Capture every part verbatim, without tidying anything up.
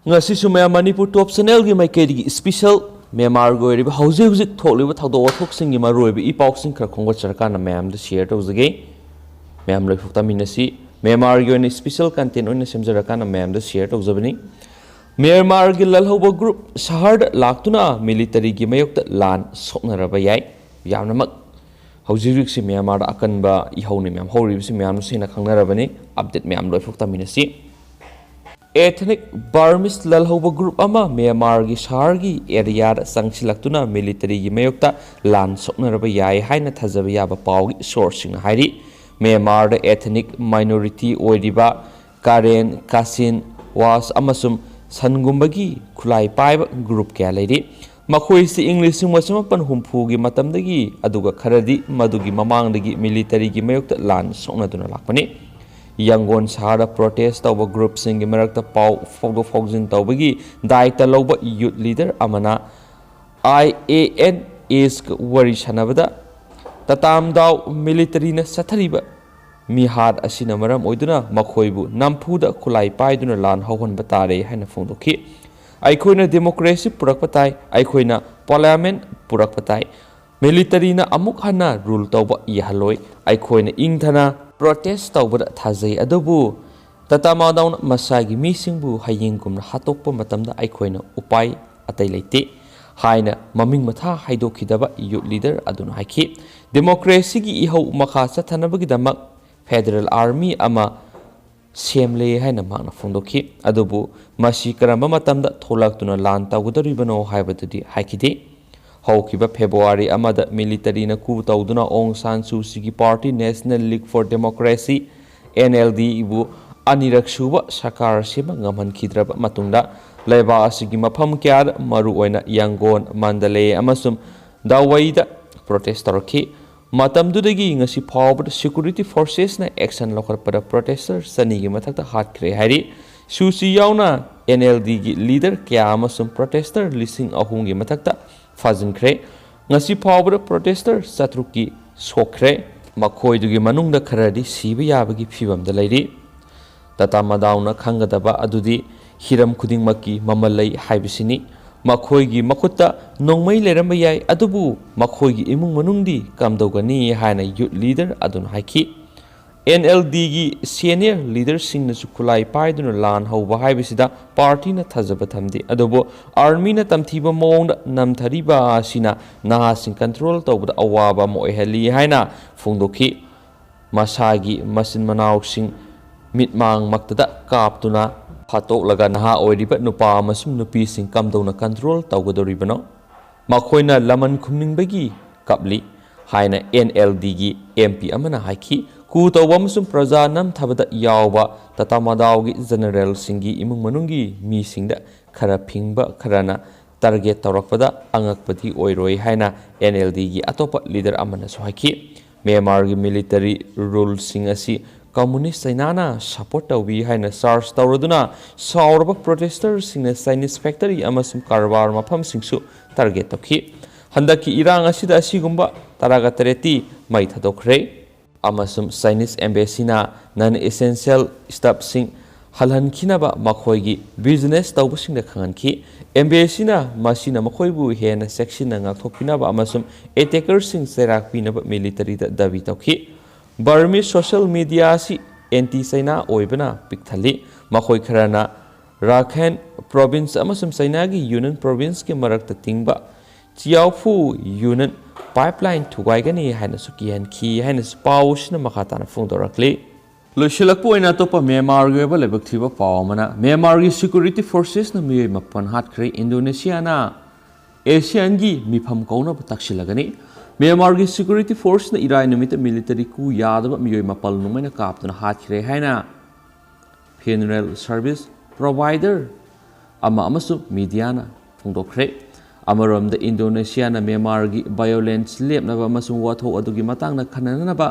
ꯉꯁꯤꯁꯨ ꯃꯌꯥꯝ ꯃꯅꯤꯄꯨꯔ ꯇꯣꯞ ꯆꯦꯅꯦꯜꯒꯤ ꯃꯥꯏꯀꯩꯗꯒꯤ ꯏꯁꯄꯤꯁꯦꯜ ꯃ꯭ꯌꯥꯟꯃꯥꯔꯒꯤ ꯑꯣꯏꯔꯤꯕ ꯍꯧꯖꯤꯛ ꯍꯧꯖꯤꯛ ꯊꯣꯛꯂꯤꯕ ꯊꯧꯗꯣꯛ ꯋꯥꯊꯣꯛꯁꯤꯡꯒꯤ ꯃꯔꯨꯑꯣꯏꯕ ꯏ ꯄꯥꯎꯁꯤꯡ ꯈꯔ ꯈꯣꯝꯒꯠꯆꯔꯀꯥꯟꯗ ꯃꯌꯥꯝꯗ ꯁꯤꯌꯔ ꯇꯧꯖꯒꯦ꯫ ꯃꯌꯥꯝ ꯂꯣꯏꯐꯥꯎ ꯇꯥꯃꯤꯟꯅꯁꯤ꯫ ꯃ꯭ꯌꯥꯟꯃꯥꯔꯒꯤ ꯑꯣꯏꯅ ꯏꯁꯄꯤꯁꯦꯜ ꯀꯟꯇꯦꯟ ꯑꯣꯏꯅ ꯁꯦꯝꯖꯔꯀꯥꯟꯗ ꯃꯌꯥꯝꯗ ꯁꯤꯌꯔ ꯇꯧꯖꯕꯅꯤ꯫ ꯃ꯭ꯌꯥꯟꯃꯥꯔꯒꯤ ꯂꯜꯍꯧꯕ ꯒ꯭ꯔꯨꯞ ꯁꯍꯔꯗ ꯂꯥꯛꯇꯨꯅ ꯃꯤꯂꯤꯇꯔꯤꯒꯤ ꯃꯥꯌꯣꯛꯇ ꯂꯥꯟ ꯁꯣꯛꯅꯔꯕ ꯌꯥꯏ꯫ ꯌꯥꯝꯅꯃꯛ ꯍꯧꯖꯤꯛ ꯍꯧꯖꯤꯛꯁꯤ ꯃ꯭ꯌꯥꯟꯃꯥꯔꯗ ꯑꯀꯟꯕ ꯏꯍꯧꯅꯤ ꯃꯌꯥꯝ ꯍꯧꯔꯤꯕꯁꯤ ꯃꯌꯥꯝꯅꯁꯨ ꯍꯦꯟꯅ ꯈꯪꯅꯔꯕꯅꯤ꯫ ꯑꯞꯗꯦꯠ ꯃꯌꯥꯝ ꯂꯣꯏꯐꯥꯎ ꯇꯥꯃꯤꯟꯅꯁꯤ꯫ Ethnic Burmese ꯂꯜꯍꯧꯕ ꯒ꯭ꯔꯨꯞ ꯑꯃ ꯃ꯭ꯌꯥꯟꯃꯥꯔꯒꯤ ꯁꯍꯔꯒꯤ ꯑꯦꯔꯤꯌꯥꯗ ꯆꯪꯁꯤꯜꯂꯛꯇꯨꯅ ꯃꯤꯂꯤꯇꯔꯤꯒꯤ ꯃꯥꯌꯣꯛꯇ ꯂꯥꯟ ꯁꯣꯛꯅꯔꯕ ꯌꯥꯏ ꯍꯥꯏꯅ ꯊꯥꯖꯕ ꯌꯥꯕ ꯄꯥꯎꯒꯤ ꯁꯣꯔꯁꯁꯤꯡꯅ ꯍꯥꯏꯔꯤ꯫ ꯃ꯭ꯌꯥꯟꯃꯥꯔꯗ ꯑꯦꯊꯅꯤꯛ ꯃꯥꯏꯅꯣꯔꯤꯇꯤ ꯑꯣꯏꯔꯤꯕ ꯀꯥꯔꯦꯟ, ꯀꯥꯁꯤꯟ, ꯋꯥꯁ ꯑꯃꯁꯨꯡ ꯁꯟꯒꯨꯝꯕꯒꯤ ꯈꯨꯠꯂꯥꯏ ꯄꯥꯏꯕ ꯒ꯭ꯔꯨꯞ ꯀꯌꯥ ꯂꯩꯔꯤ꯫ ꯃꯈꯣꯏꯁꯤ ꯏꯪ ꯂꯤꯁꯤꯡ ꯑꯃ ꯆꯃꯥꯄꯟ ꯍꯨꯝꯐꯨꯒꯤ ꯃꯇꯝꯗꯒꯤ, ꯑꯗꯨꯒ ꯈꯔꯗꯤ ꯃꯗꯨꯒꯤ ꯃꯃꯥꯡꯗꯒꯤ ꯃꯤꯂꯤꯇꯔꯤꯒꯤ ꯃꯥꯌꯣꯛꯇ ꯂꯥꯟ ꯁꯣꯛꯅꯗꯨꯅ ꯂꯥꯛꯄꯅꯤ꯫ ꯌꯪꯒꯣꯟ ꯁꯍꯔꯗ ꯄ꯭ꯔꯣꯇꯦꯁ ꯇꯧꯕ ꯒ꯭ꯔꯨꯞꯁꯤꯡꯒꯤ ꯃꯔꯛꯇ ꯄꯥꯎ ꯐꯥꯎꯗꯣꯛ ꯐꯥꯎꯖꯤꯟ ꯇꯧꯕꯒꯤ ꯗꯥꯏꯇ ꯂꯧꯕ ꯌꯨꯠ ꯂꯤꯗꯔ ꯑꯃꯅ ꯑꯥꯏ ꯑꯦ ꯑꯦꯟ ꯑꯦꯁꯀ ꯋꯥꯔꯤ ꯁꯥꯟꯅꯕꯗ, ꯇꯇꯥꯝꯗꯥꯎ ꯃꯤꯂꯤꯇꯔꯤꯅ ꯆꯠꯊꯔꯤꯕ ꯃꯤꯍꯥꯠ ꯑꯁꯤꯅ ꯃꯔꯝ ꯑꯣꯏꯗꯨꯅ ꯃꯈꯣꯏꯕꯨ ꯅꯝꯐꯨꯗ ꯈꯨꯠꯂꯥꯏ ꯄꯥꯏꯗꯨꯅ ꯂꯥꯟ ꯍꯧꯍꯟꯕ ꯇꯥꯔꯦ ꯍꯥꯏꯅ ꯐꯣꯡꯗꯣꯛꯈꯤ꯫ "ꯑꯩꯈꯣꯏꯅ ꯗꯦꯃꯣꯀ꯭ꯔꯦꯁꯤ ꯄꯨꯔꯛꯄ ꯇꯥꯏ, ꯑꯩꯈꯣꯏꯅ ꯄꯥꯔꯂꯤꯌꯥꯃꯦꯟ ꯄꯨꯔꯛꯄ ꯇꯥꯏ꯫ ꯃꯤꯂꯤꯇꯔꯤꯅ ꯑꯃꯨꯛ ꯍꯟꯅ ꯔꯨꯜ ꯇꯧꯕ ꯌꯥꯍꯜꯂꯣꯏ꯫ ꯑꯩꯈꯣꯏꯅ ꯏꯪꯊꯅ ꯄ꯭ꯔꯣꯇꯦꯁ ꯇꯧꯕꯗ ꯊꯥꯖꯩ, ꯑꯗꯨꯕꯨ ꯇꯇꯥꯃꯥꯗꯥꯎꯅ ꯃꯁꯥꯒꯤ ꯃꯤꯁꯤꯡꯕꯨ ꯍꯌꯦꯡꯒꯨꯝꯅ ꯍꯥꯠꯇꯣꯛꯄ ꯃꯇꯝꯗ ꯑꯩꯈꯣꯏꯅ ꯎꯄꯥꯏ ꯑꯇꯩ ꯂꯩꯇꯦ" ꯍꯥꯏꯅ ꯃꯃꯤꯡ ꯃꯊꯥ ꯍꯥꯏꯗꯣꯛꯈꯤꯗꯕ ꯌꯨꯠ ꯂꯤꯗꯔ ꯑꯗꯨꯅ ꯍꯥꯏꯈꯤ꯫ ꯗꯦꯃꯣꯀ꯭ꯔꯦꯁꯤꯒꯤ ꯏꯍꯧ ꯃꯈꯥ ꯆꯠꯊꯅꯕꯒꯤꯗꯃꯛ ꯐꯦꯗꯔꯦꯜ ꯑꯥꯔꯃꯤ ꯑꯃ ꯁꯦꯝꯂꯦ ꯍꯥꯏꯅ ꯃꯍꯥꯛꯅ ꯐꯣꯡꯗꯣꯛꯈꯤ꯫ ꯑꯗꯨꯕꯨ ꯃꯁꯤ ꯀꯔꯝꯕ ꯃꯇꯝꯗ ꯊꯣꯛꯂꯛꯇꯨꯅ ꯂꯥꯟ ꯇꯧꯒꯗꯧꯔꯤꯕꯅꯣ ꯍꯥꯏꯕꯗꯨꯗꯤ ꯍꯥꯏꯈꯤꯗꯦ꯫ ꯍꯧꯈꯤꯕ ꯐꯦꯕ꯭ꯔꯨꯋꯥꯔꯤ ꯑꯃꯗ ꯃꯤꯂꯤꯇꯔꯤꯅ ꯀꯨ ꯇꯧꯗꯨꯅ ꯑꯣꯡ ꯁꯥꯟ ꯁꯨ ꯆꯤꯒꯤ party National League for Democracy, N L D, ꯕꯨ ꯑꯅꯤꯔꯛ ꯁꯨꯕ ꯁꯔꯀꯥꯔ ꯁꯦꯝꯕ ꯉꯝꯍꯟꯈꯤꯗ꯭ꯔꯕ ꯃꯇꯨꯡꯗ, ꯂꯩꯕꯥꯛ ꯑꯁꯤꯒꯤ ꯃꯐꯝ ꯀꯌꯥꯗ, ꯃꯔꯨꯑꯣꯏꯅ ꯌꯥꯡꯒꯣꯟ, ꯃꯟꯗꯂꯦ ꯑꯃꯁꯨꯡ ꯗꯥꯋꯩꯗ ꯄ꯭ꯔꯣꯇꯦꯁ ꯇꯧꯔꯛꯈꯤ꯫ ꯃꯇꯝꯗꯨꯗꯒꯤ ꯉꯁꯤ ꯐꯥꯎꯕꯗ ꯁꯦꯀ꯭ꯌꯨꯔꯤꯇꯤ ꯐꯣꯔꯁꯦꯁꯅ ꯑꯦꯛꯁꯟ ꯂꯧꯈꯠꯄꯗ ꯄ꯭ꯔꯣꯇꯦꯁꯇꯔ ꯆꯅꯤꯒꯤ ꯃꯊꯛꯇ ꯍꯥꯠꯈ꯭ꯔꯦ ꯍꯥꯏꯔꯤ꯫ ꯁꯨ ꯆꯤ ꯌꯥꯎꯅ N L D ꯒꯤ ꯂꯤꯗꯔ ꯀꯌꯥ ꯑꯃꯁꯨꯡ ꯄ꯭ꯔꯣꯇꯦꯁꯇꯔ ꯂꯤꯁꯤꯡ ꯑꯍꯨꯝꯒꯤ ꯃꯊꯛꯇ ꯐꯥꯖꯤꯟꯈ꯭ꯔꯦ꯫ ꯉꯁꯤ ꯐꯥꯎꯕꯗ ꯄ꯭ꯔꯣꯇꯦꯁꯇꯔ ꯆꯥꯇ꯭ꯔꯨꯛꯀꯤ ꯁꯣꯛꯈ꯭ꯔꯦ꯫ ꯃꯈꯣꯏꯗꯨꯒꯤ ꯃꯅꯨꯡꯗ ꯈꯔꯗꯤ ꯁꯤꯕ ꯌꯥꯕꯒꯤ ꯐꯤꯚꯝꯗ ꯂꯩꯔꯤ꯫ ꯇꯥꯇꯥ ꯃꯗꯥꯎꯅ ꯈꯪꯒꯗꯕ ꯑꯗꯨꯗꯤ ꯍꯤꯔꯝ ꯈꯨꯗꯤꯡꯃꯛꯀꯤ ꯃꯃꯜ ꯂꯩ ꯍꯥꯏꯕꯁꯤꯅꯤ꯫ ꯃꯈꯣꯏꯒꯤ ꯃꯈꯨꯠꯇ ꯅꯣꯡꯃꯩ ꯂꯩꯔꯝꯕ ꯌꯥꯏ, ꯑꯗꯨꯕꯨ ꯃꯈꯣꯏꯒꯤ ꯏꯃꯨꯡ ꯃꯅꯨꯡꯗꯤ ꯀꯝꯗꯧꯒꯅꯤ ꯍꯥꯏꯅ youth leader ꯑꯗꯨꯅ ꯍꯥꯏꯈꯤ꯫ NLDꯒꯤ senior leaderꯁꯤꯡꯅꯁꯨ ꯈꯨꯠꯂꯥꯏ ꯄꯥꯏꯗꯨꯅ ꯂꯥꯟ ꯍꯧꯕ ꯍꯥꯏꯕꯁꯤꯗ partyꯅ ꯊꯥꯖꯕ ꯊꯝꯗꯦ, ꯑꯗꯨꯕꯨ armyꯅ ꯇꯝꯊꯤꯕ ꯃꯑꯣꯡꯗ ꯅꯝꯊꯔꯤꯕ ꯑꯁꯤꯅ ꯅꯍꯥꯁꯤꯡ control ꯇꯧꯕꯗ ꯑꯋꯥꯕ ꯑꯃ ꯑꯣꯏꯍꯜꯂꯤ ꯍꯥꯏꯅ ꯐꯣꯡꯗꯣꯛꯈꯤ꯫ ꯃꯁꯥꯒꯤ ꯃꯆꯤꯟ ꯃꯅꯥꯎꯁꯤꯡ ꯃꯤꯠꯃꯥꯡꯃꯛꯇꯗ ꯀꯥꯞꯇꯨꯅ ꯐꯥꯠꯇꯣꯛꯂꯒ ꯅꯍꯥ ꯑꯣꯏꯔꯤꯕ ꯅꯨꯄꯥ ꯑꯃꯁꯨꯡ ꯅꯨꯄꯤꯁꯤꯡ ꯀꯝꯗꯧꯅ control ꯇꯧꯒꯗꯧꯔꯤꯕꯅꯣ? ꯃꯈꯣꯏꯅ ꯂꯃꯟ ꯈꯨꯝꯅꯤꯡꯕꯒꯤ ꯀꯞꯂꯤ ꯍꯥꯏꯅ NLDꯒꯤ MP ꯑꯃꯅ ꯍꯥꯏꯈꯤ꯫ Coup ꯇꯧꯕ ꯑꯃꯁꯨꯡ ꯄ꯭ꯔꯖꯥ ꯅꯝꯊꯕꯗ ꯌꯥꯎꯕ ꯇꯥꯇꯥꯃꯥꯗꯥꯎꯒꯤ generalꯁꯤꯡꯒꯤ ꯏꯃꯨꯡ ꯃꯅꯨꯡꯒꯤ ꯃꯤꯁꯤꯡꯗ ꯈꯔ ꯐꯤꯡꯕ ꯈꯔꯅ target ꯇꯧꯔꯛꯄꯗ ꯑꯉꯛꯄꯗꯤ ꯑꯣꯏꯔꯣꯏ ꯍꯥꯏꯅ NLDꯒꯤ ꯑꯇꯣꯞꯄ leader ꯑꯃꯅꯁꯨ ꯍꯥꯏꯈꯤ꯫ ꯃ꯭ꯌꯥꯟꯃꯥꯔꯒꯤ military ruleꯁꯤꯡ ꯑꯁꯤ communist ꯆꯩꯅꯥꯅ support ꯇꯧꯏ ꯍꯥꯏꯅ charge ꯇꯧꯔꯗꯨꯅ ꯁꯥꯎꯔꯕ protesterꯁꯤꯡꯅ Chinese factory ꯑꯃꯁꯨꯡ ꯀꯔꯕꯥꯔ ꯃꯐꯝꯁꯤꯡꯁꯨ target ꯇꯧꯈꯤ꯫ ꯍꯟꯗꯛꯀꯤ ꯏꯔꯥꯡ ꯑꯁꯤꯗ ꯑꯁꯤꯒꯨꯝꯕ ꯇꯔꯥꯒ ꯇꯔꯦꯠꯇꯤ ꯃꯩ ꯊꯥꯗꯣꯛꯈ꯭ꯔꯦ꯫ ꯑꯃꯁꯨꯡ Chinese embassyꯅ non essential staffꯁꯤꯡ ꯍꯜꯍꯟꯈꯤꯅꯕ ꯃꯈꯣꯏꯒꯤ business ꯇꯧꯕꯁꯤꯡꯗ ꯈꯪꯍꯟꯈꯤ꯫ Embassyꯅ ꯃꯁꯤꯅ ꯃꯈꯣꯏꯕꯨ ꯍꯦꯟꯅ ꯆꯦꯛꯁꯤꯟꯅ ꯉꯥꯛꯊꯣꯛꯄꯤꯅꯕ ꯑꯃꯁꯨꯡ attackerꯁꯤꯡ ꯆꯩꯔꯥꯛ ꯄꯤꯅꯕ militaryꯗ ꯗꯥꯕꯤ ꯇꯧꯈꯤ꯫ Burmese social media ꯑꯁꯤ anti China ꯑꯣꯏꯕꯅ ꯄꯤꯛ ꯊꯜꯂꯤ꯫ ꯃꯈꯣꯏ ꯈꯔꯅ Rakhine province ꯑꯃꯁꯨꯡ Chinaꯒꯤ Yunnan provinceꯀꯤ ꯃꯔꯛꯇ ꯇꯤꯡꯕ ꯆꯤꯌꯥꯎꯐꯨ Yunnan pipeline ꯊꯨꯒꯥꯏꯒꯅꯤ ꯍꯥꯏꯅꯁꯨ ꯀꯤꯍꯟꯈꯤ ꯍꯥꯏꯅꯁꯨ ꯄꯥꯎ ꯑꯁꯤꯅ ꯃꯈꯥ ꯇꯥꯅ ꯐꯣꯡꯗꯣꯔꯛꯂꯤ꯫ ꯂꯣꯏꯁꯤꯜꯂꯛꯄ ꯑꯣꯏꯅ ꯑꯇꯣꯞꯄ ꯃ꯭ꯌꯥꯟꯃꯥꯔꯒꯤ ꯑꯣꯏꯕ ꯂꯥꯏꯕꯛ ꯊꯤꯕ ꯄꯥꯎ ꯑꯃꯅ, ꯃ꯭ꯌꯥꯟꯃꯥꯔꯒꯤ security forcesꯅ ꯃꯤꯑꯣꯏ ꯃꯥꯄꯟ ꯍꯥꯠꯈ꯭ꯔꯦ꯫ ꯏꯟꯗꯣꯅꯦꯁꯤꯌꯥꯅ ASEANꯒꯤ ꯃꯤꯐꯝ ꯀꯧꯅꯕ ꯇꯛꯁꯤꯜꯂꯒꯅꯤ꯫ ꯃ꯭ꯌꯥꯟꯃꯥꯔꯒꯤ security forceꯅ ꯏꯔꯥꯏ ꯅꯨꯃꯤꯠꯇ military coup ꯌꯥꯗꯕ ꯃꯤꯑꯣꯏ ꯃꯥꯄꯜ ꯅꯣꯡꯃꯩꯅ ꯀꯥꯞꯇꯨꯅ ꯍꯥꯠꯈ꯭ꯔꯦ ꯍꯥꯏꯅ funeral service provider ꯑꯃ ꯑꯃꯁꯨꯡ mediaꯅ ꯐꯣꯡꯗꯣꯛꯈ꯭ꯔꯦ꯫ ꯑꯃꯔꯣꯝꯗ, ꯏꯟꯗꯣꯅꯦꯁꯤꯌꯥꯅ ꯃ꯭ꯌꯥꯟꯃꯥꯔꯒꯤ violence ꯂꯦꯞꯅꯕ ꯑꯃꯁꯨꯡ ꯋꯥꯊꯣꯛ ꯑꯗꯨꯒꯤ ꯃꯇꯥꯡꯗ ꯈꯟꯅꯅꯕ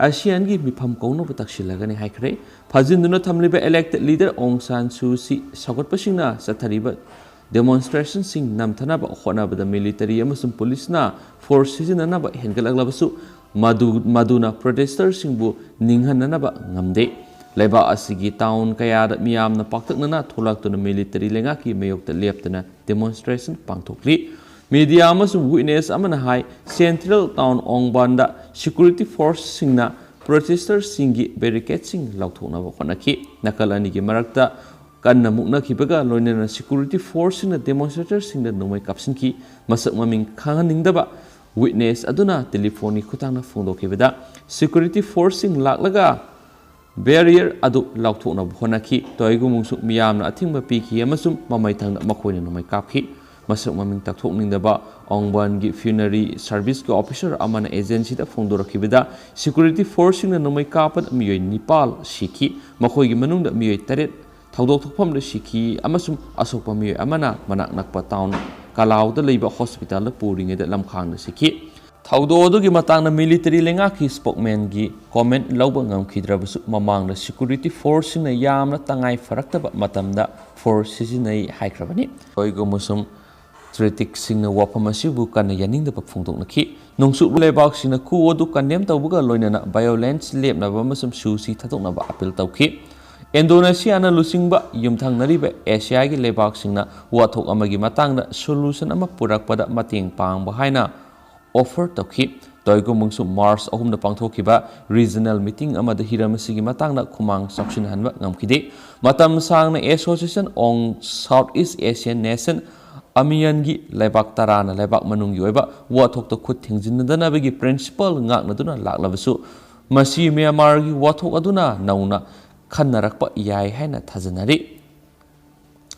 ASEANꯒꯤ ꯃꯤꯐꯝ ꯀꯧꯅꯕ ꯇꯛꯁꯤꯜꯂꯒꯅꯤ ꯍꯥꯏꯈ꯭ꯔꯦ꯫ ꯐꯥꯖꯤꯟꯗꯨꯅ ꯊꯝꯂꯤꯕ elected leader ꯑꯣꯡ ꯁꯥꯟ ꯁꯨ ꯆꯤ ꯁꯧꯒꯠꯄꯁꯤꯡꯅ ꯆꯠꯊꯔꯤꯕ demonstrationꯁꯤꯡ ꯅꯝꯊꯅꯕ ꯍꯣꯠꯅꯕꯗ military ꯑꯃꯁꯨꯡ policeꯅ force ꯁꯤꯖꯤꯟꯅꯅꯕ ꯍꯦꯟꯒꯠꯂꯛꯂꯕꯁꯨ, ꯃꯗꯨ, ꯃꯗꯨꯅ protesterꯁꯤꯡꯕꯨ ꯅꯤꯡꯍꯟꯅꯅꯕ ꯉꯝꯗꯦ꯫ ꯂꯩꯕꯥꯛ ꯑꯁꯤꯒꯤ ꯇꯥꯎꯟ ꯀꯌꯥꯗ ꯃꯤꯌꯥꯝꯅ ꯄꯥꯛꯇꯛꯅꯅ ꯊꯣꯛꯂꯛꯇꯨꯅ ꯃꯤꯂꯤꯇꯔꯤ ꯂꯩꯉꯥꯛꯀꯤ ꯃꯥꯌꯣꯛꯇ ꯂꯦꯞꯇꯅ ꯗꯦꯃꯣꯟꯁꯇ꯭ꯔꯦꯁꯟ ꯄꯥꯡꯊꯣꯛꯂꯤ꯫ ꯃꯤꯗꯤꯌꯥ ꯑꯃꯁꯨꯡ ꯋꯤꯠꯅꯦꯁ ꯑꯃꯅ ꯍꯥꯏ, ꯁꯦꯟꯇ꯭ꯔꯦꯜ ꯇꯥꯎꯟ ꯑꯣꯡꯕꯥꯟꯗ ꯁꯦꯀ꯭ꯌꯨꯔꯤꯇꯤ ꯐꯣꯔꯁꯁꯤꯡꯅ ꯄ꯭ꯔꯣꯇꯦꯁꯇꯔꯁꯤꯡꯒꯤ ꯕꯦꯔꯤꯀꯦꯗꯁꯤꯡ ꯂꯧꯊꯣꯛꯅꯕ ꯍꯣꯠꯅꯈꯤ꯫ ꯅꯥꯀꯜ ꯑꯅꯤꯒꯤ ꯃꯔꯛꯇ ꯀꯟꯅ ꯃꯨꯛꯅꯈꯤꯕꯒ ꯂꯣꯏꯅꯅ ꯁꯦꯀ꯭ꯌꯨꯔꯤꯇꯤ ꯐꯣꯔꯁꯁꯤꯡꯅ ꯗꯦꯃꯣꯟꯁꯇ꯭ꯔꯦꯇꯔꯁꯤꯡꯗ ꯅꯣꯡꯃꯩ ꯀꯥꯞꯁꯤꯟꯈꯤ꯫ ꯃꯁꯛ ꯃꯃꯤꯡ ꯈꯪꯍꯟꯅꯤꯡꯗꯕ ꯋꯤꯠꯅꯦꯁ ꯑꯗꯨꯅ ꯇꯦꯂꯤꯐꯣꯟꯒꯤ ꯈꯨꯠꯊꯥꯡꯗ ꯐꯣꯡꯗꯣꯛꯈꯤꯕꯗ, ꯁꯦꯀ꯭ꯌꯨꯔꯤꯇꯤ ꯐꯣꯔꯁꯁꯤꯡ ꯂꯥꯛꯂꯒ ꯕꯦꯔꯤꯌꯔ ꯑꯗꯨ ꯂꯥꯎꯊꯣꯛꯅꯕ ꯍꯣꯠꯅꯈꯤ꯫ ꯇꯣꯏꯒꯨꯝꯕꯁꯨ ꯃꯤꯌꯥꯝꯅ ꯑꯊꯤꯡꯕ ꯄꯤꯈꯤ ꯑꯃꯁꯨꯡ ꯃꯃꯩ ꯊꯪꯗ ꯃꯈꯣꯏꯅ ꯅꯣꯡꯃꯩ ꯀꯥꯞꯈꯤ꯫ ꯃꯁꯛ ꯃꯃꯤꯡ ꯇꯥꯛꯊꯣꯛꯅꯤꯡꯗꯕ ꯑꯣꯡꯕꯥꯟꯒꯤ ꯐ꯭ꯌꯨꯅꯔꯤ ꯁꯔꯚꯤꯁꯀꯤ ꯑꯣꯐꯤꯁꯔ ꯑꯃꯅ ꯑꯦꯖꯦꯟꯁꯤꯗ ꯐꯣꯡꯗꯣꯔꯛꯈꯤꯕꯗ, ꯁꯦꯀ꯭ꯌꯨꯔꯤꯇꯤ ꯐꯣꯔꯁꯁꯤꯡꯅ ꯅꯣꯡꯃꯩ ꯀꯥꯞꯄꯗ ꯃꯤꯑꯣꯏ ꯅꯤꯄꯥꯜ ꯁꯤꯈꯤ꯫ ꯃꯈꯣꯏꯒꯤ ꯃꯅꯨꯡꯗ ꯃꯤꯑꯣꯏ ꯇꯔꯦꯠ ꯊꯧꯗꯣꯛ ꯊꯣꯛꯐꯝꯗ ꯁꯤꯈꯤ ꯑꯃꯁꯨꯡ ꯑꯁꯣꯛꯄ ꯃꯤꯑꯣꯏ ꯑꯃꯅ ꯃꯅꯥꯛ ꯅꯛꯄ ꯇꯥꯎꯟ ꯀꯂꯥꯎꯗ ꯂꯩꯕ ꯍꯣꯁꯄꯤꯇꯥꯜꯗ ꯄꯨꯔꯤꯉꯩꯗ ꯂꯝꯈꯥꯡꯗ ꯁꯤꯈꯤ꯫ ꯊꯧꯗꯣꯛ ꯑꯗꯨꯒꯤ ꯃꯇꯥꯡꯗ ꯃꯤꯂꯤꯇꯔꯤ ꯂꯩꯉꯥꯛꯀꯤ ꯁ꯭ꯄꯣꯛꯃꯦꯟꯒꯤ ꯀꯣꯃꯦꯟ ꯂꯧꯕ ꯉꯝꯈꯤꯗ꯭ꯔꯕꯁꯨ, ꯃꯃꯥꯡꯗ ꯁꯦꯀ꯭ꯌꯨꯔꯤꯇꯤ ꯐꯣꯔꯁꯁꯤꯡꯅ ꯌꯥꯝꯅ ꯇꯉꯥꯏ ꯐꯔꯛꯇꯕ ꯃꯇꯝꯗ ꯐꯣꯔꯁ ꯁꯤꯖꯤꯟꯅꯩ ꯍꯥꯏꯈ꯭ꯔꯕꯅꯤ꯫ ꯇꯣꯏꯒꯨꯝꯕꯁꯨ ꯀ꯭ꯔꯤꯇꯤꯛꯁꯤꯡꯅ ꯋꯥꯐꯝ ꯑꯁꯤꯕꯨ ꯀꯟꯅ ꯌꯥꯅꯤꯡꯗꯕ ꯐꯣꯡꯗꯣꯛꯅꯈꯤ꯫ ꯅꯣꯡꯆꯨꯞ ꯂꯩꯕꯥꯛꯁꯤꯡꯅ ꯈꯨ ꯑꯗꯨ ꯀꯟꯗꯦꯝ ꯇꯧꯕꯒ ꯂꯣꯏꯅꯅ ꯚꯥꯏꯑꯣꯂꯦꯟꯁ ꯂꯦꯞꯅꯕ ꯑꯃꯁꯨꯡ ꯁꯨꯁꯤ ꯊꯥꯗꯣꯛꯅꯕ ꯑꯄꯤꯜ ꯇꯧꯈꯤ꯫ ꯏꯟꯗꯣꯅꯦꯁꯤꯌꯥꯅ ꯂꯨꯆꯤꯡꯕ ꯌꯨꯝꯊꯪꯅꯔꯤꯕ ꯑꯦꯁꯤꯌꯥꯒꯤ ꯂꯩꯕꯥꯛꯁꯤꯡꯅ ꯋꯥꯊꯣꯛ ꯑꯃꯒꯤ ꯃꯇꯥꯡꯗ ꯁꯣꯂꯨꯁꯟ ꯑꯃ ꯄꯨꯔꯛꯄꯗ ꯃꯇꯦꯡ ꯄꯥꯡꯕ ꯍꯥꯏꯅ ꯑꯣꯐꯔ ꯇꯧꯈꯤ꯫ ꯇꯣꯏꯒꯨꯝꯕꯁꯨ ꯃꯥꯔꯆ ꯑꯍꯨꯝꯗ ꯄꯥꯡꯊꯣꯛꯈꯤꯕ ꯔꯤꯖꯅꯦꯜ ꯃꯤꯇꯤꯡ ꯑꯃꯗ ꯍꯤꯔꯝ ꯑꯁꯤꯒꯤ ꯃꯇꯥꯡꯗ ꯈꯨꯃꯥꯡ ꯆꯥꯎꯁꯤꯟꯍꯟꯕ ꯉꯝꯈꯤꯗꯦ꯫ ꯃꯇꯝ ꯁꯥꯡꯅ ꯑꯦꯁꯣꯁꯤꯌꯦꯁꯟ ꯑꯣꯡ ꯁꯥꯎꯠ ꯏꯁ ꯑꯦꯁꯤꯌꯥꯟ ꯅꯦꯁꯟ, ꯑꯃꯤꯌꯟꯒꯤ ꯂꯩꯕꯥꯛ ꯇꯔꯥꯅ ꯂꯩꯕꯥꯛ ꯃꯅꯨꯡꯒꯤ ꯑꯣꯏꯕ ꯋꯥꯊꯣꯛꯇ ꯈꯨꯠ ꯊꯤꯡꯖꯤꯟꯅꯗꯅꯕꯒꯤ ꯄ꯭ꯔꯤꯟꯁꯤꯄꯜ ꯉꯥꯛꯅꯗꯨꯅ ꯂꯥꯛꯂꯕꯁꯨ, ꯃꯁꯤ ꯃ꯭ꯌꯥꯟꯃꯥꯔꯒꯤ ꯋꯥꯊꯣꯛ ꯑꯗꯨꯅ ꯅꯧꯅ ꯈꯟꯅꯔꯛꯄ ꯌꯥꯏ ꯍꯥꯏꯅ ꯊꯥꯖꯅꯔꯤ꯫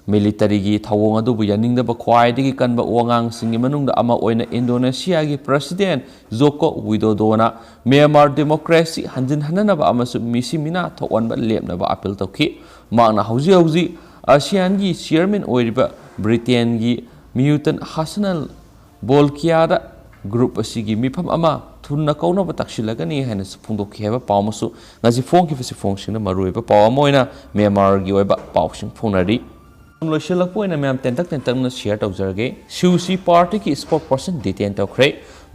ꯃꯤꯂꯤꯇꯔꯤꯒꯤ ꯊꯧꯑꯣꯡ ꯑꯗꯨꯕꯨ ꯌꯥꯅꯤꯡꯗꯕ ꯈ꯭ꯋꯥꯏꯗꯒꯤ ꯀꯟꯕ ꯋꯥꯉꯥꯡꯁꯤꯡꯒꯤ ꯃꯅꯨꯡꯗ ꯑꯃ ꯑꯣꯏꯅ ꯏꯟꯗꯣꯅꯦꯁꯤꯌꯥꯒꯤ ꯄ꯭ꯔꯁꯤꯗꯦꯟ ꯖꯣꯀꯣ ꯋꯤꯗꯣꯗꯣꯅ ꯃ꯭ꯌꯥꯟꯃꯥꯔ ꯗꯦꯃꯣꯀ꯭ꯔꯦꯁꯤ ꯍꯟꯖꯤꯟꯍꯟꯅꯅꯕ ꯑꯃꯁꯨꯡ ꯃꯤꯁꯤ ꯃꯤꯅꯥ ꯊꯣꯛꯍꯟꯕ ꯂꯦꯞꯅꯕ ꯑꯄꯤꯜ ꯇꯧꯈꯤ꯫ ꯃꯍꯥꯛꯅ ꯍꯧꯖꯤꯛ ꯍꯧꯖꯤꯛ ꯑꯁꯤꯌꯥꯟꯒꯤ ꯆꯤꯌꯔꯃꯦꯟ ꯑꯣꯏꯔꯤꯕ ꯕ꯭ꯔꯤꯇꯦꯟꯒꯤ ꯃꯤꯌꯨꯇꯟ ꯍꯥꯁꯅꯜ ꯕꯣꯜꯀꯤꯌꯥꯗ ꯒ꯭ꯔꯨꯞ ꯑꯁꯤꯒꯤ ꯃꯤꯐꯝ ꯑꯃ ꯊꯨꯅ ꯀꯧꯅꯕ ꯇꯛꯁꯤꯜꯂꯒꯅꯤ ꯍꯥꯏꯅꯁꯨ ꯐꯣꯡꯗꯣꯛꯈꯤ ꯍꯥꯏꯕ ꯄꯥꯎ ꯑꯃꯁꯨ ꯉꯁꯤ ꯐꯣꯡꯈꯤꯕꯁꯤ ꯐꯣꯡꯁꯤꯡꯅ ꯃꯔꯨꯑꯣꯏꯕ ꯄꯥꯎ ꯑꯃ ꯑꯣꯏꯅ ꯃ꯭ꯌꯥꯟꯃꯥꯔꯒꯤ ꯑꯣꯏꯕ ꯄꯥꯎꯁꯤꯡ ꯐꯣꯡꯅꯔꯤ꯫ ꯂꯣꯏꯁꯤꯜꯂꯛꯄ ꯑꯣꯏꯅ ꯃꯌꯥꯝ ꯇꯦꯟꯇꯛ ꯇꯦꯟꯇꯛꯅ ꯁꯤꯌꯔ ꯇꯧꯖꯔꯒꯦ꯫ ꯁꯨꯁꯤ ꯄꯥꯔꯇꯤꯒꯤ ꯁ꯭ꯄꯣꯛ ꯄꯔꯁꯟ ꯗꯤꯇꯦꯟ ꯇꯧꯈ꯭ꯔꯦ꯫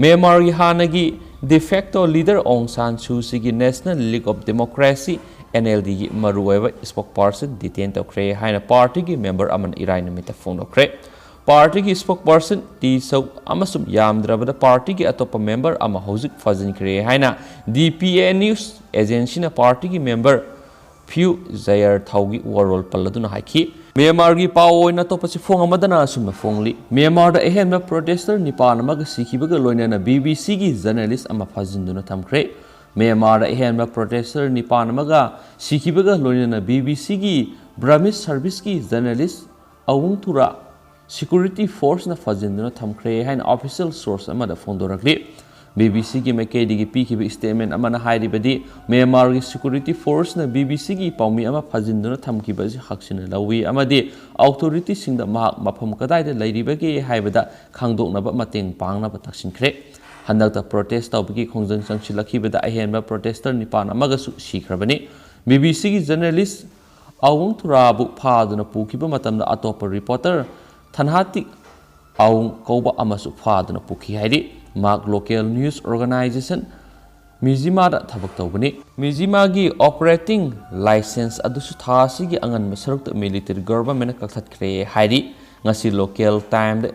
ꯃ꯭ꯌꯥꯟꯃꯥꯔꯒꯤ ꯍꯥꯟꯅꯒꯤ ꯗꯤꯐꯦꯛꯇꯣ ꯂꯤꯗꯔ ꯑꯣꯡ ꯁꯥꯟ ꯁꯨꯁꯤꯒꯤ ꯅꯦꯁꯅꯦꯜ ꯂꯤꯒ ꯑꯣꯐ ꯗꯦꯃꯣꯀ꯭ꯔꯦꯁꯤ, NLDꯒꯤ ꯃꯔꯨꯑꯣꯏꯕ spokesperson detain ꯇꯧꯈ꯭ꯔꯦ ꯍꯥꯏꯅ partyꯒꯤ member ꯑꯃꯅ ꯏꯔꯥꯏ ꯅꯨꯃꯤꯠꯇ ꯐꯣꯡꯗꯣꯛꯈ꯭ꯔꯦ꯫ Partyꯒꯤ spokesperson ꯇꯤ ꯁꯧ ꯑꯃꯁꯨꯡ ꯌꯥꯝꯗ꯭ꯔꯕꯗ partyꯒꯤ ꯑꯇꯣꯞꯄ member ꯑꯃ ꯍꯧꯖꯤꯛ ꯐꯥꯖꯤꯟꯈ꯭ꯔꯦ ꯍꯥꯏꯅ DPA news agencyꯅ partyꯒꯤ member ꯐ꯭ꯌꯨ ꯖꯌꯔ ꯊꯥꯎꯒꯤ ꯋꯥꯔꯣꯜ ꯄꯜꯂꯗꯨꯅ ꯍꯥꯏꯈꯤ꯫ ꯃ꯭ꯌꯥꯟꯃꯥꯔꯒꯤ ꯄꯥꯎ ꯑꯣꯏꯅ ꯑꯇꯣꯞꯄ ꯆꯦꯐꯣꯡ ꯑꯃꯗꯅ ꯑꯁꯨꯝꯅ ꯐꯣꯡꯂꯤ꯫ ꯃ꯭ꯌꯥꯟꯃꯥꯔꯗ ꯑꯍꯦꯟꯕ protester ꯅꯤꯄꯥꯟ ꯑꯃꯒ ꯁꯤꯈꯤꯕꯒ ꯂꯣꯏꯅꯅ BBCꯒꯤ journalist ꯑꯃ ꯐꯥꯖꯤꯟꯗꯨꯅ ꯊꯝꯈ꯭ꯔꯦ꯫ ꯃ꯭ꯌꯥꯟꯃꯥꯔꯗ ꯑꯍꯦꯟꯕ protester ꯅꯤꯄꯥꯟ ꯑꯃꯒ ꯁꯤꯈꯤꯕꯒ ꯂꯣꯏꯅꯅ BBCꯒꯤ Burmese serviceꯀꯤ journalist ꯑꯋꯨꯡ ꯊꯨꯔꯥ security forceꯅ ꯐꯥꯖꯤꯟꯗꯨꯅ ꯊꯝꯈ꯭ꯔꯦ ꯍꯥꯏꯅ official source ꯑꯃꯗ ꯐꯣꯡꯗꯣꯔꯛꯂꯤ꯫ BBCꯒꯤ ꯃꯥꯏꯀꯩꯗꯒꯤ ꯄꯤꯈꯤꯕ statement ꯑꯃꯅ ꯍꯥꯏꯔꯤꯕꯗꯤ, ꯃ꯭ꯌꯥꯟꯃꯥꯔꯒꯤ security forceꯅ BBCꯒꯤ ꯄꯥꯎꯃꯤ ꯑꯃ ꯐꯥꯖꯤꯟꯗꯨꯅ ꯊꯝꯈꯤꯕ ꯑꯁꯤ ꯍꯛꯁꯤꯟꯅ ꯂꯧꯏ ꯑꯃꯗꯤ authorityꯁꯤꯡꯗ ꯃꯍꯥꯛ ꯃꯐꯝ ꯀꯗꯥꯏꯗ ꯂꯩꯔꯤꯕꯒꯦ ꯍꯥꯏꯕꯗ ꯈꯪꯗꯣꯛꯅꯕ ꯃꯇꯦꯡ ꯄꯥꯡꯅꯕ ꯇꯛꯁꯤꯟꯈ꯭ꯔꯦ꯫ ꯍꯟꯗꯛꯇ protest ꯇꯧꯕꯒꯤ ꯈꯣꯡꯖꯪ ꯆꯪꯁꯤꯜꯂꯛꯈꯤꯕꯗ ꯑꯍꯦꯟꯕ protester ꯅꯤꯄꯥꯟ ꯑꯃꯒꯁꯨ ꯁꯤꯈ꯭ꯔꯕꯅꯤ꯫ BBCꯒꯤ journalist ꯑꯋꯨꯡ ꯊꯨꯔꯥꯕꯨ ꯐꯥꯗꯨꯅ ꯄꯨꯈꯤꯕ ꯃꯇꯝꯗ ꯑꯇꯣꯞꯄ reporter ꯊꯟꯍꯥꯇꯤꯛ ꯑꯋꯨꯡ ꯀꯧꯕ ꯑꯃꯁꯨ ꯐꯥꯗꯨꯅ ꯄꯨꯈꯤ ꯍꯥꯏꯔꯤ꯫ ꯃꯍꯥꯛ local news organization ꯃꯤꯖꯤꯃꯥꯗ ꯊꯕꯛ ꯇꯧꯕꯅꯤ꯫ ꯃꯤꯖꯤꯃꯥꯒꯤ operating license ꯑꯗꯨꯁꯨ ꯊꯥ ꯑꯁꯤꯒꯤ ꯑꯉꯟꯕ ꯁꯔꯨꯛꯇ military governmentꯅ ꯀꯛꯊꯠꯈ꯭ꯔꯦ ꯍꯥꯏꯔꯤ꯫ ꯉꯁꯤ local timeꯗ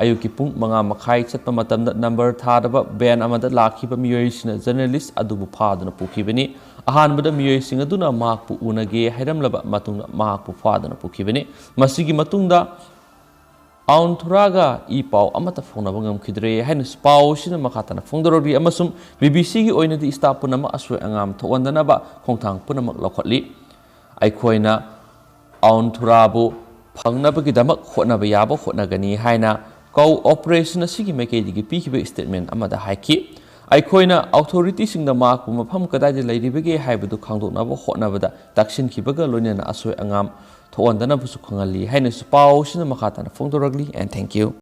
ꯑꯌꯨꯛꯀꯤ ꯄꯨꯡ ꯃꯉꯥ ꯃꯈꯥꯏ ꯆꯠꯄ ꯃꯇꯝꯗ number ꯊꯥꯗꯕ van ꯑꯃꯗ ꯂꯥꯛꯈꯤꯕ ꯃꯤꯑꯣꯏꯁꯤꯡꯅ journalist ꯑꯗꯨꯕꯨ ꯐꯥꯗꯨꯅ ꯄꯨꯈꯤꯕꯅꯤ꯫ ꯑꯍꯥꯟꯕꯗ ꯃꯤꯑꯣꯏꯁꯤꯡ ꯑꯗꯨꯅ ꯃꯍꯥꯛꯄꯨ ꯎꯅꯒꯦ ꯍꯥꯏꯔꯝꯂꯕ ꯃꯇꯨꯡꯗ ꯃꯍꯥꯛꯄꯨ ꯐꯥꯗꯨꯅ ꯄꯨꯈꯤꯕꯅꯤ꯫ ꯃꯁꯤꯒꯤ ꯃꯇꯨꯡꯗ ꯑꯋꯨꯡ ꯊꯨꯔꯥꯒ ꯏ ꯄꯥꯎ ꯑꯃꯠꯇ ꯐꯥꯎꯅꯕ ꯉꯝꯈꯤꯗ꯭ꯔꯦ ꯍꯥꯏꯅꯁꯨ ꯄꯥꯎ ꯑꯁꯤꯅ ꯃꯈꯥ ꯇꯥꯅ ꯐꯣꯡꯗꯣꯔꯛꯂꯤ ꯑꯃꯁꯨꯡ BBCꯒꯤ ꯑꯣꯏꯅꯗꯤ staff ꯄꯨꯝꯅꯃꯛ ꯑꯁꯣꯏ ꯑꯉꯥꯝ ꯊꯣꯛꯍꯟꯗꯅꯕ ꯈꯣꯡꯊꯥꯡ ꯄꯨꯝꯅꯃꯛ ꯂꯧꯈꯠꯂꯤ꯫ ꯑꯩꯈꯣꯏꯅ ꯑꯋꯨꯡ ꯊꯨꯔꯥꯕꯨ ꯐꯪꯅꯕꯒꯤꯗꯃꯛ ꯍꯣꯠꯅꯕ ꯌꯥꯕ ꯍꯣꯠꯅꯒꯅꯤ ꯍꯥꯏꯅ ꯀꯧ operation ꯑꯁꯤꯒꯤ ꯃꯥꯏꯀꯩꯗꯒꯤ ꯄꯤꯈꯤꯕ statement ꯑꯃꯗ ꯍꯥꯏꯈꯤ꯫ ꯑꯩꯈꯣꯏꯅ authorityꯁꯤꯡꯗ ꯃꯍꯥꯛꯄꯨ ꯃꯐꯝ ꯀꯗꯥꯏꯗ ꯂꯩꯔꯤꯕꯒꯦ ꯍꯥꯏꯕꯗꯨ ꯈꯪꯗꯣꯛꯅꯕ ꯍꯣꯠꯅꯕꯗ ꯇꯛꯁꯤꯟꯈꯤꯕꯒ ꯂꯣꯏꯅꯅ ꯑꯁꯣꯏ ꯑꯉꯥꯝ ꯊꯣꯛꯍꯟꯗꯅꯕꯁꯨ ꯈꯪꯍꯜꯂꯤ ꯍꯥꯏꯅꯁꯨ ꯄꯥꯎ ꯑꯁꯤꯅ ꯃꯈꯥ ꯇꯥꯅ ꯐꯣꯡꯗꯣꯔꯛꯂꯤ꯫ And thank you꯫